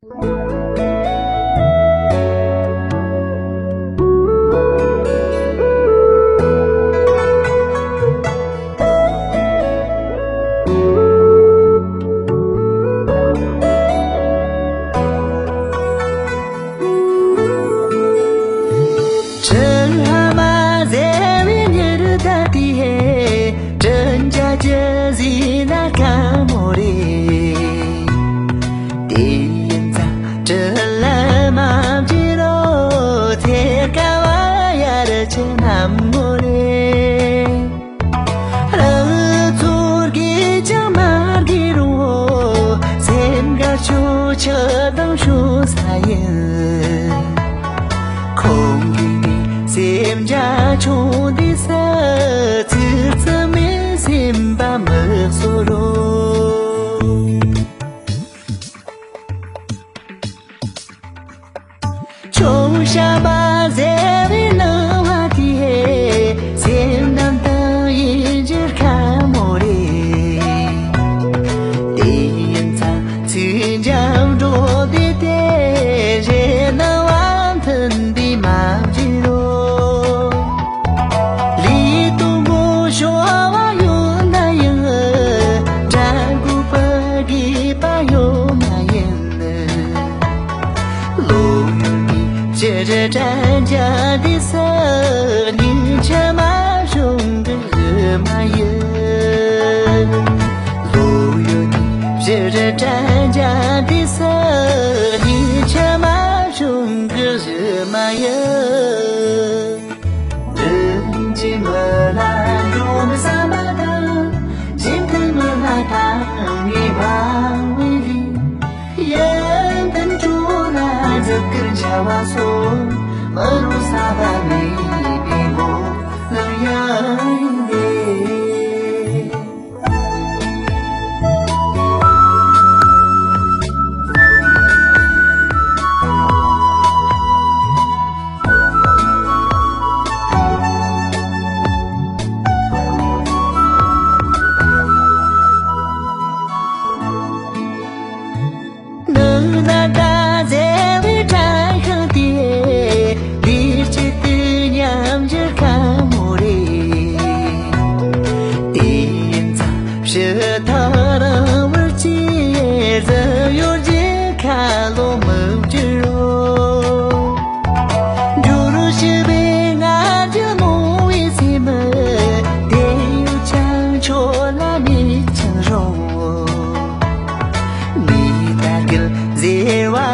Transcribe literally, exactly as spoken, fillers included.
ཁྲི་ལྷ་མ་ཟེར་བའི་ཉི་རུ་ད་དེ་ཧེ། དྲིན་ཅན་གྱི་ཟི་ན་ཁ་མོ་རེད། དེ་ཡིན་ཙང་དྲིན་ལན་མ་བརྗེད་རོགས། ཚེ་དཀའ་བ་ཡར་ཆེ་ནམ་མོ་རེད། རང་ཚོར་གིས་ཀྱང་མ་དགེ་རུང་། སེམས་དགའ་ཆོག་ཆགས་སྡང་ཆོག་ས་ཡིན། ཁོང་གིས་དེ་སེམས་རྒྱ་ཆུང་དེ་ས། ཚིག་རྩུབ་མའི་སེམས་པ་མི་གསོ་རོགས། ཆུང་ཤ་མ་ཟེར་བའི་ནང་བ་དེ་སེམས་ནང་དུ་ཡིན་གྱི་ཁ་མོ་རེད། དེ་ཡིན་ཙང་ཚིག་འཇམ་འགྲོ་དེ་དེ་རེ་ནང་བ་མཐུན་དེ་མ་བྱེད་རོགས། ལས་དུ་མོ་ཤོ་བ་ཡོད་ན་ཡང་དྲན་དགོས་པ་དགོས་པ་ཡོད་མ་ཡིན། བློ་ཡུལ་གྱི་ཕྱིར་དྲན་བྱ་དེ་ས། སྙིང་ཆ་མ་བྱུང་གི་མ་ཡིན། བློ་ཡུལ་གྱི་ཕྱིར་དྲན་བྱ་དེ་ས། སྙིང་ཆ་མ་བྱུང་གི་མ་ཡིན། དྲིན་ཅན་མི་ལ་འགྲོ་མི་བསམ་པ་དང་། འཇིག་རྟེན་མི་ལ་ཐང་ངེ་བ་བའི་ལིང་། ཡོན་ཏན་སྤྲོ་ལ་བརྫུ་བཀུར་བྱ་བ་སོགས། མི་རུང་བསམ་པ་མེད་པའི་ངོ་ལ་ཡང་འདས། ནང་ན་ད་མཛེས་པའི་བྲག་ཤིང་དེ། འདིར་ཆེད་དུ་མཉམ་བཞུར་ཁ་མོ་རེད། དེ་ཡིན་ཙང་ཕྱི་ཐག་རིང་བར་ཅི་ཟིན་ཡོད་ཀྱི་ཁ་ལོ་མི་བསྒྱུར་རོ། འགྱུར་ཞི་བའི་ང་རྒྱལ་མོ་བའི་སེམས། དེ་ཡོད་ཀྱང་ཁྱོད་ལ་མེད་ཀྱང་རུང་། མི་ལྟར་གྱི་བཟེ་བ་